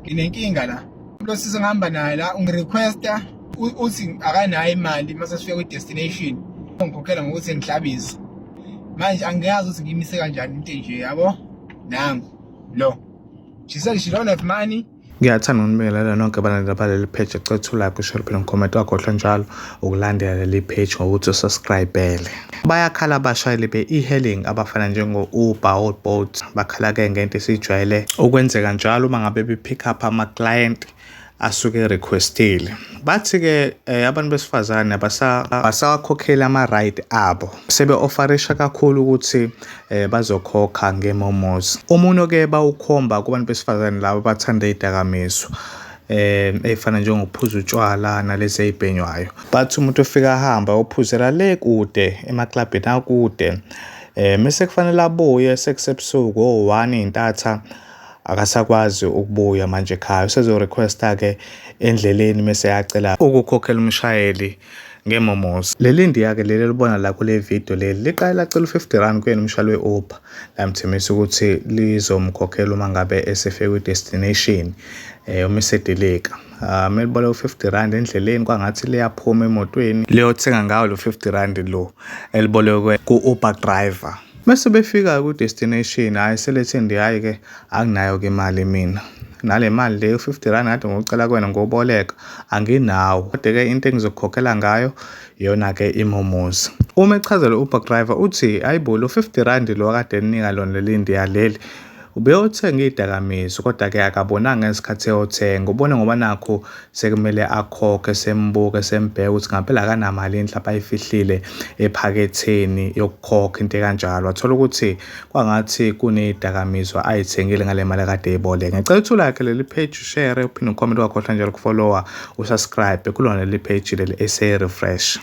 Nginenkinga la. Lo sisi ngihamba naye la ungirequesta uthi akanayo imali mase sifika kwi-destination. Ngikhokhela ngokuthi ngihlabise. Manje angiyazi ukuthi ngiyimise kanjani into enje yabo. Nangu lo. She said she don't have money. Ngiyathanda ukunibingelela nonke abalandeli baleli page. Cela uthula like, ushare, uphinde ucomment, ungakhohlwa njalo ukulandela leli page ngokuthi usubscribele. Bayakhala abashayeli be-e-hailing abafana njengo-Uber, o-Bolt. Bakhala-ke ngento esijwayele ukwenzeka njalo uma ngabe be-pick up ama-client asuke requestile. Bathi-ke abantu besifazane abasawakhokheli ama-ride abo, sebe-ofarisha kakhulu ukuthi bazokhokha ngemomos. Umunwe-ke bawukhomba kubantu besifazane laba abathanda iy'dakamizwa ey'fana njengokuphuza utshwala nalezi ey'bhenywayo. Bathi umuntu ofika ahamba uphuzela le kude emaklabhini akude, mese kufanele abuye sekusebusuku o-1 iy'ntatha, akasakwazi ukubuya manje ekhaya, usezo-requesta-ke endleleni mese eyacela ukukhokhela umshayeli ngemomosi. Leli ndiya-ke leli elibona la kule video leli liqale lacela u-50 rand kuyena umshayeli we-Uber, lamthembisa ukuthi lizomkhokhela uma ngabe esefike kwi-destination, uma esedilika. Meliboleka u-50 rand endleleni kwangathi liyaphuma emotweni liyothenga ngawo lo 50 rand lo elibolekwe ku-Uber driver. Mese befika kwi-destination, hhayi selethi ndiya, hhayi-ke anginayo-ke imali mina. Nale mali leyo 50 rand kade ngikucela kuwena ngokuboleka anginawo. Kodwa-ke into engizokukhokhela ngayo iyona-ke imomozi. Uma echazela u-Uber driver uthi hhayi bo lo 50 rand lo akade enika lona leli ndiya leli ubeyothenga iy'dakamizwa, kodwa-ke akabonanga ngesikhathi eyothenga, ubone ngoba nakhu sekumele akhokhe, sembuke sembheka ukuthi ngampela akanamali mhlawumpe ayifihlile ephaketheni yokukhokha into ekanjalo. Wathola ukuthi kwangathi kuney'dakamizwa ay'thengile ngale mali akade eyiboleka. Ngicela ukuthi ulike leli page, ushare, uphinde ucomment, ungakhohlwa njalo ukufollowa, usubscribe kulona leli page leli SA Refresh.